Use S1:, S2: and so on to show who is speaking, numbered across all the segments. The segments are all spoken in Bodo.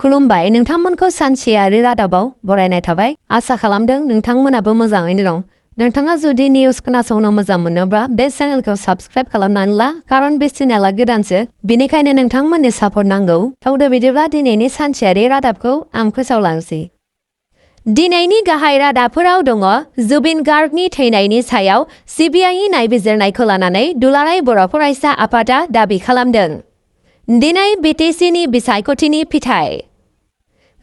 S1: खुलुमबाय नोंथांमोनखौ सानसेयारि रादाबाव बरायनाय थाबाय आसा खालामदों नोंथांमोनाबो मोजाङैनो दं नोंथाङा जुदि निउज खोनासंनो मोजां मोनोब्ला बे चेनेलखौ साबस्क्राइब खालामनानै ला खारन बे चेनेला गोदानसो बेनिखायनो नोंथांमोननि सापर्ट नांगौ थौदो बिदिब्ला दिनैनि सानसेयारि रादाबखौ आं फोसावलांसै दिनैनि गाहाय रादाबफोराव दङ जुबिन गार्गनि थैनायनि सायाव सिबिआइनि नायबिजिरनायखौ लानानै दुलाराय बर' फरायसा आफादा दाबि खालामदों दिनै बिटिसिनि बिसायख'थिनि फिथाइ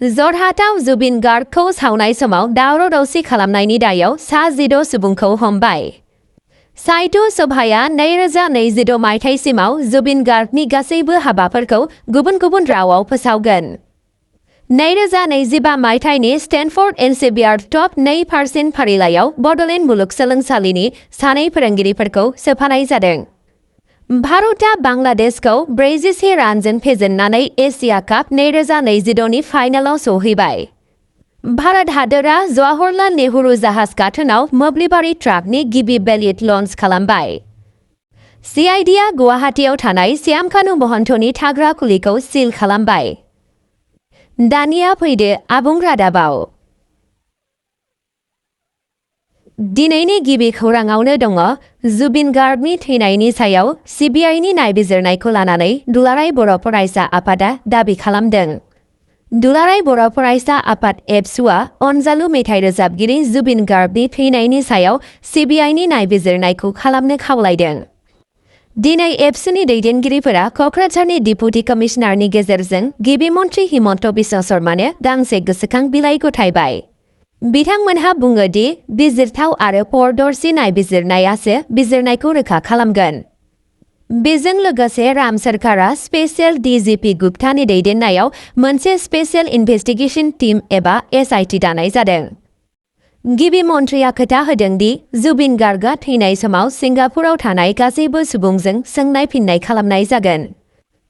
S1: जरहाटआव जुबिन गार्गखौ सावनाय समाव दावराव दावसि खालामनायनि दायाव सा 10 सुबुंखौ हमबाय साहित्य सभाया 2026 मायथाइसिमाव जुबिन गार्गनि गासैबो हाबाफोरखौ गुबुन गुबुन रावाव फोसावगोन 2025 मायथाइनि स्टेनफर्ड एनसिबिआर टप 2% फारिलाइयाव बड'लेण्ड मुलुगसोलोंसालिनि सानै फोरोंगिरिफोरखौ सोफानाय जादों भारतआ बांलादेशखौ 41 रानजों फेजेननानै एशिया काप 2026 नि फाइनालाव सौहैबाय भारत हादोरा जवाहरलाल नेहरू जाहाज गाथोनाव मोब्लिबारि ट्राकनि गिबि बेलिट लन्च खालामबाय सिआइडिआ गुवाहाटीआव थानाय श्यामकानु महन्तनि थाग्रा खुलिखौ सिल खालामबाय दानिया फैदो आबुं रादाबाव दिनैनि गिबि खौराङावनो दङ जुबिन गार्गनि थैनायनि सायाव सिबिआइनि नायबिजिरनायखौ लानानै दुलाराय बर' फरायसा आफादा दाबि खालामदों दुलाराय बर' फरायसा आफाद एबसुआ अनजालु मेथाइ रोजाबगिरि जुबिन गार्गनि थैनायनि सायाव सिबिआइनि नायबिजिरनायखौ खालामनो खावलायदों दिनै एबसुनि दैदेनगिरिफोरा क'क्राझारनि डिपुटि कमिशनारनि गेजेरजों गिबि मन्थ्रि हिमन्त बिश्व शर्मानो गांसे गोसोखां बिलाइ गथायबाय बिथांमोनहा बुङो दि बिजिरथाव आरो परदर्शी नायबिजिरनायासो बिजिरनायखौ रोखा खालामगोन बेजों लोगोसे राम सरकारा स्पेशल डिजिपि गुप्तानि दैदेननायाव मोनसे स्पेशल इनभेस्टिगेशन टीम एबा एसआइटि दानाय जादों गिबि मन्थ्रिया खोथा होदों दि जुबिन गार्गआ थैनाय समाव सिंगापुराव थानाय गासैबो सुबुंजों सोंनाय फिननाय खालामनाय जागोन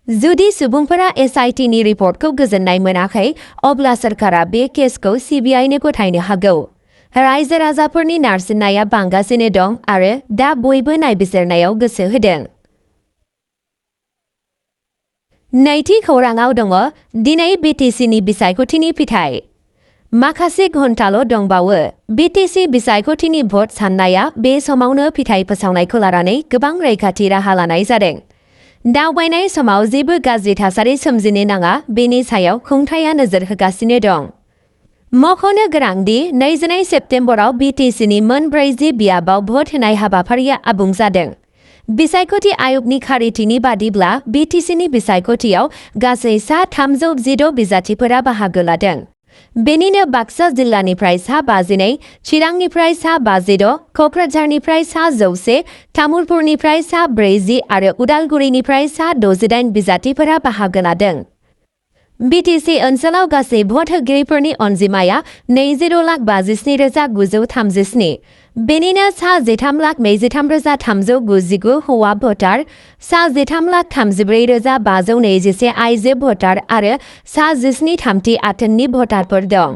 S1: जुदि सुबुंफोरा एसआइटिनि रिपर्टखौ गोजोननाय मोनाखै अब्ला सरकारा बे केसखौ सिबिआइनो गथायनो हागौ रायजो राजाफोरनि नारसिननाया बांगासिनो दं आरो दा बयबो नायबिजिरनायाव गोसो होदों नैथि खौराङाव दङ दिनै बिटिसिनि बिसायख'थिनि फिथाइ माखासे घन्टाल' दंबावो बिटिसि बिसायख'थिनि भट साननाया बे समावनो फिथाइ फोसावनायखौ लानानै गोबां रैखाथि राहा लानाय जादों दावबायनाय समाव जेबो गाज्रि थासारि सोमजिनो नाङा बेनि सायाव खुंथाया नोजोर होगासिनो दं मख'नो गोनांदि 22 सेप्तेम्बराव बिटिसिनि मोन 40 बियाबाव भट होनाय हाबाफारिया आबुं जादों बिसायख'थि आय'गनि खारिथिनि बादिब्ला बिटिसिनि बिसायख'थियाव गासै सा 314 बिजाथिफोरा बाहागो लादों बेनिनो बाक्सा जिल्लानिफ्राय सा 52 चिरांनिफ्राय सा 56 क'क्राझारनिफ्राय सा 100 तामुलपुरनिफ्राय सा 40 आरो उदालगुरिनिफ्राय सा 68 बिजाथिफोरा बाहागो लादों बिटिसि ओनसोलाव गासै भट होगिरिफोरनि अनजिमाया 20,57,937 बेनिनो सा 13,23,399 हौवा भटार सा 13,34,521 आइजो भटार आरो सा 17 थामथि आथोननि भटारफोर दं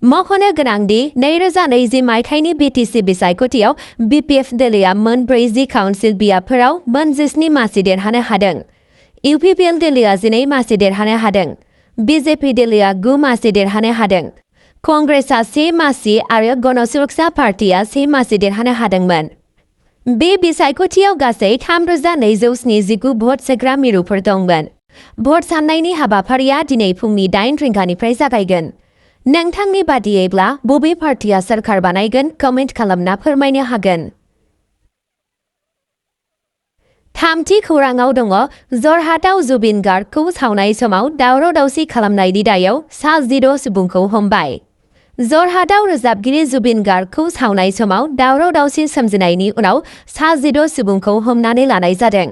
S1: मख'नो गोनांदि 2020 मायथाइनि बिटिसि बिसायख'थियाव बिपिएफ दोलोआ मोन 40 काउन्सिल बियाबफोराव मोन 17 मासि देरहानो हादों इउपिपिएल दोलोआ 12 मासि देरहानो हादों बिजेपि दोलोआ 9 मासि देरहानो हादों कंग्रेसआ 1 मासि आरो गण सुरक्षा पार्टीआ 1 मासि देरहानो हादोंमोन बे बिसायख'थियाव गासै 3,279 भट सोग्रा मिरुफोर दंमोन भट साननायनि हाबाफारिया दिनै फुंनि 8 रिंगानिफ्राय जागायगोन नोंथांनि बादियैब्ला बबे पार्टीया सरकार बानायगोन कमेन्ट खालामना फोरमायनो हागोन थामथि खौराङाव दङ जरहाटआव जुबिन गार्गखौ सावनाय समाव दावराव दावसि खालामनायनि दायाव सा 10 सुबुंखौ हमबाय जरहाटआव रोजाबगिरि जुबिन गार्गखौ सावनाय समाव दावराव दावसि सोमजिनायनि उनाव सा 10 सुबुंखौ हमनानै लानाय जादों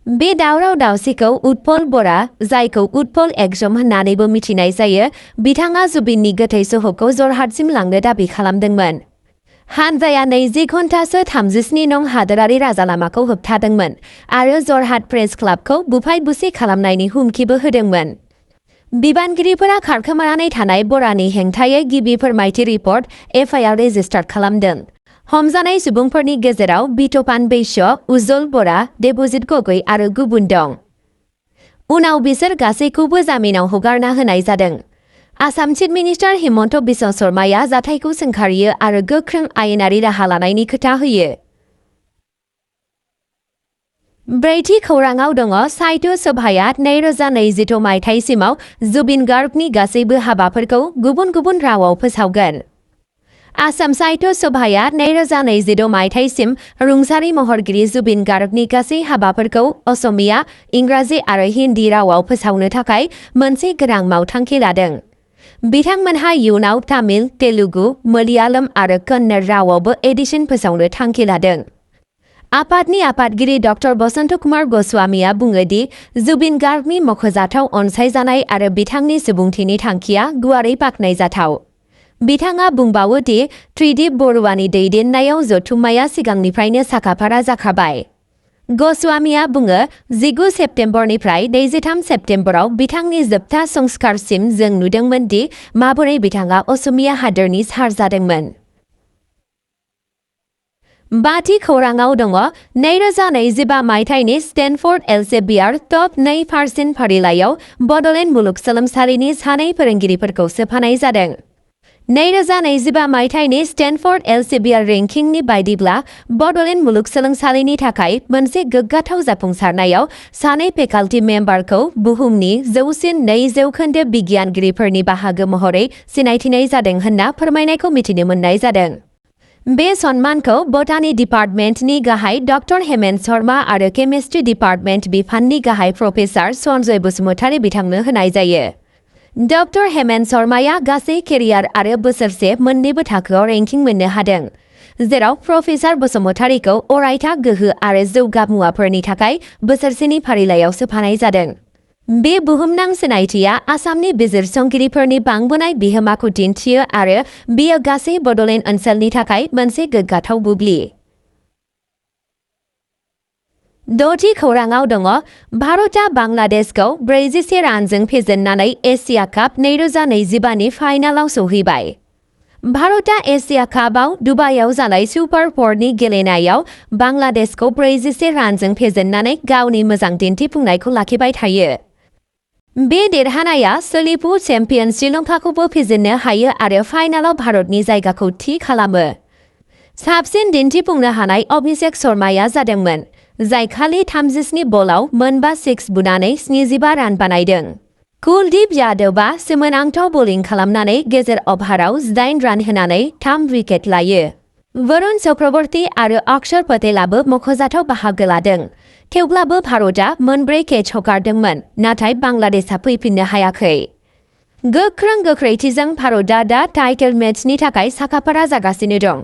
S1: बे दावराव दावसिखौ उत्पल बरा जायखौ उत्पल एगजम होननानैबो मिथिनाय जायो बिथाङा जुबिननि गोथै सह'खौ जरहाटसिम लांनो दाबि खालामदोंमोन हानजाया 20 घन्टासो 37 नं हादोरारि राजालामाखौ होबथादोंमोन आरो जरहाट प्रेस क्लाबखौ बुफाय बुसि खालामनायनि हुमखिबो होदोंमोन बिबानगिरिफोरा खारखोमानानै थानाय बरानि हेंथायै गिबि फोरमायथि रिपर्ट एफआइआर रेजिस्टार खालामदों हमजानाय सुबुंफोरनि गेजेराव बिट'पान बैश्य उज्जल बरा देबजित गगৈ आरो गुबुन दं उनाव बिसोर गासैखौबो जामिनाव हगारना होनाय जादों। आसाम चिफ मिनिस्टार हिमन्त बिश्व शर्माया जाथायखौ सोंखारियो आरो गोख्रों आयेनारि राहा लानायनि खोथा होयो। ब्रैथि खौराङाव दङ साहित्य सभाया 2022 मायथाइसिमाव जुबिन गार्गनि गासैबो हाबाफोरखौ गुबुन गुबुन रावाव फोसावगोन। आसाम साहित्य सभाया 2022 मायथाइसिम रुंसारि महरगिरि जुबिन गार्गनि गासै हाबाफोरखौ असमिया, इंराजि आरो हिन्दी रावाव फोसावनो थाखाय मोनसे गोनां मावथांखि लादों। बिथांमोनहा इयुनाव तामिल, तेलुगु, मलयालम आरो कन्नड़ रावावबो एडिशन फोसावनो थांखि लादों। आफादनि आफादगिरि डॉ बसंत कुमार गोस्वामीआ बुङो दि जुबिन गार्गनि मख'जाथाव अनसायजानाय आरो बिथांनि सुबुंथिनि थांखिया गुवारै बाख्नायजाथाव। बिथाङा बुंबावो दि त्रिदिप बरुवानि दैदेननायाव जथुम्माया सिगांनिफ्रायनो साखाफारा जाखाबाय। गोस्वामीआ बुङो 19 सेप्तेम्बरनिफ्राय 23 सेप्तेम्बराव बिथांनि जोबथा संस्कारसिम जों नुदोंमोन दि माबोरै बिथाङा असमिया हादोरनि सार जादोंमोन। बाथि खौराङाव दङ 2025 मायथाइनि स्टेनफर्ड एल्सेवियार टप 2% फारिलाइयाव बड'लेण्ड मुलुगसोलोंसालिनि सानै फोरोंगिरिफोरखौ सोफानाय जादों। 2025 मायथाइनि स्टेनफर्ड एल्सेवियार रेंकिंनि बायदिब्ला बड'लेण्ड मुलुगसोलोंसालिनि थाखाय मोनसे गोग्गाथाव जाफुंसारनायाव सानै फेकाल्टि मेम्बारखौ बुहुमनि 102 बिगियानगिरिफोरनि बाहागो महरै सिनायथिनाय जादों होनना फोरमायनायखौ मिथिनो मोननाय जादों। बे सन्मानखौ बटानी डिपार्टमेन्टनि गाहाय डॉ हेमेन्त शर्मा आरो केमिस्ट्रि डिपार्टमेन्ट बिफाननि गाहाय प्रफेसार सन्जय बसुमतारी बिथांनो होनाय जायो। डॉ हेमेन्त शर्माया गासै केरियार आरो बोसोरसे मोन्नैबो थाखोआव रेंकिं मोननो हादों, जेराव प्रफेसार बसुमतारीखौ अरायथा गोहो आरो जौगा मुवाफोरनि थाखाय बोसोरसेनि फारिलाइयाव सोफानाय जादों। बे बुहुमनां सिनायथिया आसामनि बिजिरसंगिरिफोरनि बांबोनाय बिहोमाखौ दिन्थियो आरो बेयो गासै बड'लेण्ड ओनसोलनि थाखाय मोनसे गोग्गाथाव बुब्लि। द'थि खौराङाव दङ भारतआ बांलादेशखौ 41 रानजों फेजेननानै एशिया काप 2025 नि फाइनालाव सौहैबाय। भारतआ एशिया कापआव दुबाइआव जानाय सुपार 4नि गेलेनायाव बांलादेशखौ 41 रानजों फेजेननानै गावनि मोजां दिन्थिफुंनायखौ लाखिबाय थायो। बे देरहानाया सोलिफु चेम्पियन श्रीलंकाखौबो फेजेननो हायो आरो फाइनालाव भारतनि जायगाखौ थि खालामो। साबसिन दिन्थिफुंनो हानाय अभिषेक शर्माया जादोंमोन, जाय खालि 37 बलाव मोनबा 6 बुनानै 75 रान बानायदों। कुलदीप यादवआ सोमोनांथाव बलिं खालामनानै गेजेर अभाराव 8 रान होनानै 3 विकेट लायो। वरुण चक्रवर्ती आरो अक्षर पटेलाबो मख'जाथाव बाहागो लादों। थेवब्लाबो भारतआ मोनब्रै केच हगारदोंमोन, नाथाय बांलादेशआ फैफिननो हायाखै। गोख्रों गोख्रैथिजों भारतआ दा टाइटेल मेचनि थाखाय साखाफारा जागासिनो दं।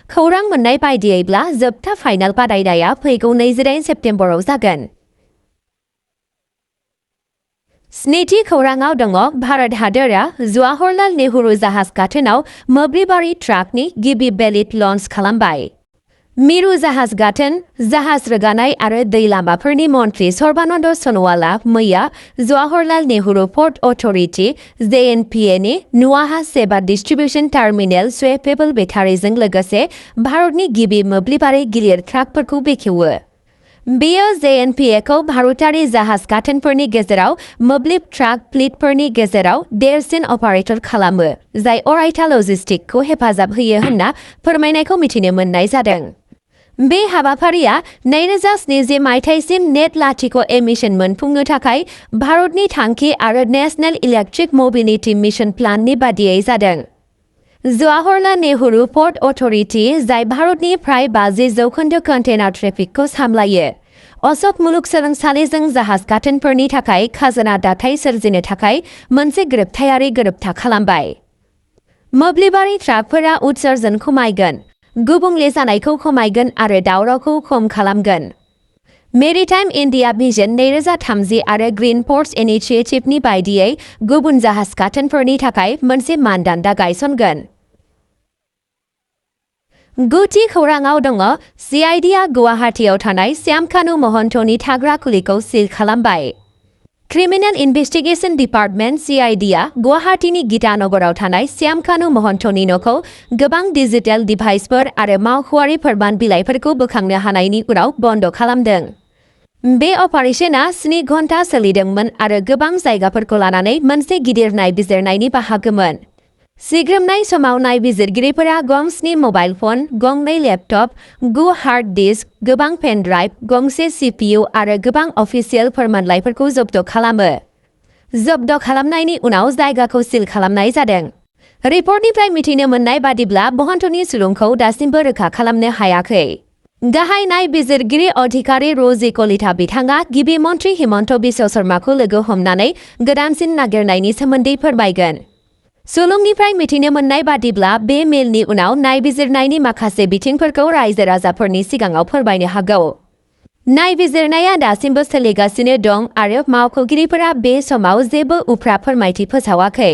S1: खौरां मोननाय बायदियैब्ला जोबथा फाइनाल बादायनाया फैगौ 28 सेप्तेम्बराव जागोन। स्निथि खौराङाव दङ भारत हादोरा जवाहरलाल नेहरू जाहाज गाथोनाव मोब्लिबारि ट्राकनि गिबि बेलिट लन्च खालामबाय। मिरु जाहाज गाथोन, जाहाज रोगानाय आरो दै लामाफोरनि मन्थ्रि सर्बानन्द सन'वालआ मैया Jawaharlal Nehru port authority (JNPA) नि नुवाहा सेबा डिस्ट्रिबिउसन टार्मिनेल स्वेपेबल बेटारिजों लोगोसे भारतनि गिबि मोब्लिबारि गिलिर ट्राकफोरखौ बेखेवो। बेयो JNPA-खौ भारतारि जाहाज गाथोनफोरनि गेजेराव मोब्लिब ट्राक फ्लीटफोरनि गेजेराव देरसिन अपारेटर खालामो, जाय अरायथा लजिस्टिकखौ हेफाजाब होयो होनना फोरमायनायखौ मिथिनो मोननाय जादों। बे हाबाफारिया 2070 मायथाइसिम नेट लाथिख' एमिशन मोनफुंनो थाखाय भारतनि थांखि आरो नेशनेल इलेक्ट्रिक मोबिलिटि मिशन प्लाननि बादियै जादों। जवाहरलाल नेहरू पर्ट अथ'रिटि, जाय भारतनि फ्राय 50% कन्टेनार ट्रेफिकखौ सामलायो, अशोक मुलुगसोलोंसालिजों जाहाज गाथोनफोरनि थाखाय खाजोना दाथाय सोरजिनो थाखाय मोनसे गोरोबथायारि गोरोबथा खालामबाय। मोब्लिबारि ट्राकफोरा उत्सर्जन खमायगोन, गुबुंले जानायखौ खमायगोन आरो दावरावखौ खम खालामगोन। मेरिटाइम इन्डिया भिजन 2030 आरो ग्रीन पर्ट्स इनिशिएटिभनि बायदियै गुबुन जाहाज गाथोनफोरनि थाखाय मोनसे मानदान्दा गायसनगोन। गुथि खौराङाव दङ CID-आ गुवाहाटीआव थानाय श्यामकानु महन्तनि थाग्रा खुलिखौ सिल खालामबाय। क्रिमिनेल इनभेस्टिगेशन डिपार्टमेन्ट (CID-आ गुवाहाटीनि गीतानगराव थानाय श्यामकानु महन्तनि न'खौ गोबां डिजिटेल डिभाइसफोर आरो मावख'आरि फोरमान बिलाइफोरखौ बोखांनो हानायनि उनाव बन्द खालामदों। बे अपारेशना 7 घन्टा सोलिदोंमोन आरो गोबां जायगाफोरखौ लानानै मोनसे गिदिर नायबिजिरनायनि बाहागोमोन। सिग्रोमनाय समाव नायबिजिरगिरिफोरा गंस्नि मबाइल फन, गंनै लेपटप, 9 हार्ड डिस्क, गोबां पेन ड्राइभ, गंसे CPU आरो गोबां अफिसियेल फोरमानलाइफोरखौ जब्द खालामो। जब्द खालामनायनि उनाव जायगाखौ सिल खालामनाय जादों। रिपर्टनिफ्राय मिथिनो मोननाय बादिब्ला बहन्थनि सुलुंखौ दासिमबो रोखा खालामनो हायाखै। गाहाय नायबिजिरगिरि अधिकारी र'जी कलिता बिथाङा गिबि मन्थ्रि हिमन्त बिश्व शर्माखौ लोगो हमनानै गोदानसिन नागिरनायनि सोमोन्दै फोरमायगोन। सुलुंनिफ्राय मिथिनो मोननाय बादिब्ला बे मेलनि उनाव नायबिजिरनायनि माखासे बिथिंफोरखौ रायजो राजाफोरनि सिगाङाव फोरमायनो हागौ। नायबिजिरनाया दासिमबो सोलिगासिनो दं आरो मावख'गिरिफोरा बे समाव जेबो उफ्रा फोरमायथि फोसावाखै।